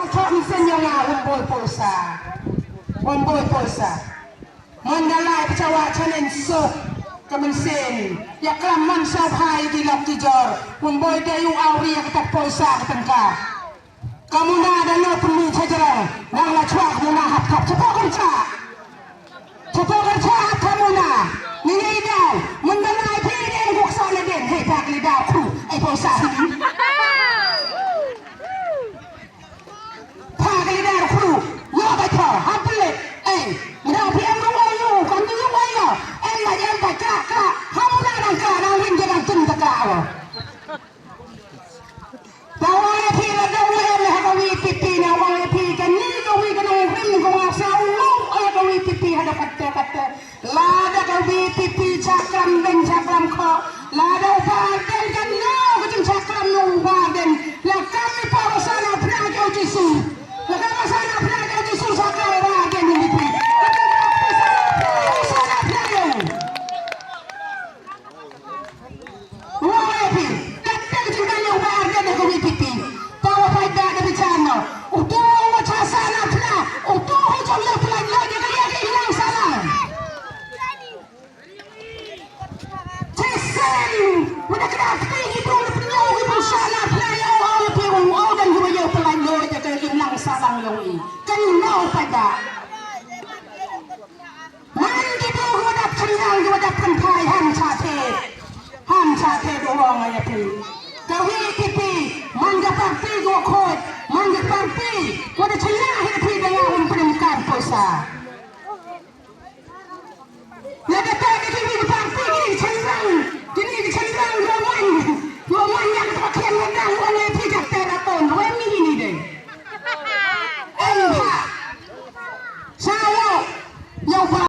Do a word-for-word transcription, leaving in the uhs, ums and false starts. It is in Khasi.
Thok mynsiem ïa nga, un boi poisa. Un boi poisa. Mandalay pynchawa chanen suk ka mynsiem. Ïa klam man sha phai ki lok ki jor. Un boi dei u awri ïa kata poisa ka tyngka. Ka muna da no pynmih cha jrong. Nang la chwa ka muna hap hap. Chapo kyrcha. Chapo kyrcha hap ka muna. Ni ngi dau. Mandalay phi den guk sa le den. Hei pak li dau khu. Ai poisa hi. Pha ka leader khru, yo ba tho, ha pele, eh, mra phi em rung ayu, kan tu yung ayu, em ba em ba kra kra, ha mra dang kra dang ring je dang tun ta kra awo. Ta wa ya phi la dang wa em ha ka V P P na wa ya phi ka ni ka wi ka nang rim ka wa sa u long ya ka V P P ha da katte katte. Lada ka V P P chakram deng chakram kho. Lada u Bah Ardent kan nau ka jingchakram na u Bah Ardent. La kam i pa u sana phra ka u Jisu. La kam u sana phra ka u Jisu chakram u Bah Ardent ni pi. La kam u sana phra ka u sana phra ka u. Wa ïa phi, katta ka jingkylli u Bah Ardent ha ka V P P. Ka wa paidbah da bichar noh. Uto u wa cha sana phla, uto u jong ïa phla ïa ka ïa ka imlang sahlang. Chisem, wa da kra kti ki briew da pynlong ki briew sana phla ïa u, ïa phi u, u dang ki wa ïa phla ïa ka imlang sahlang ïa u. Kan nau paidbah. Man ki briew ki wa dap khyndang ki wa dap kynthai, ham cha the. Ham cha the ka ong ïa phi. Ka V P P, man ka party ka wa khuid, man ka party ka wa da chynna ïa phi da nga un pyndonkam poisa.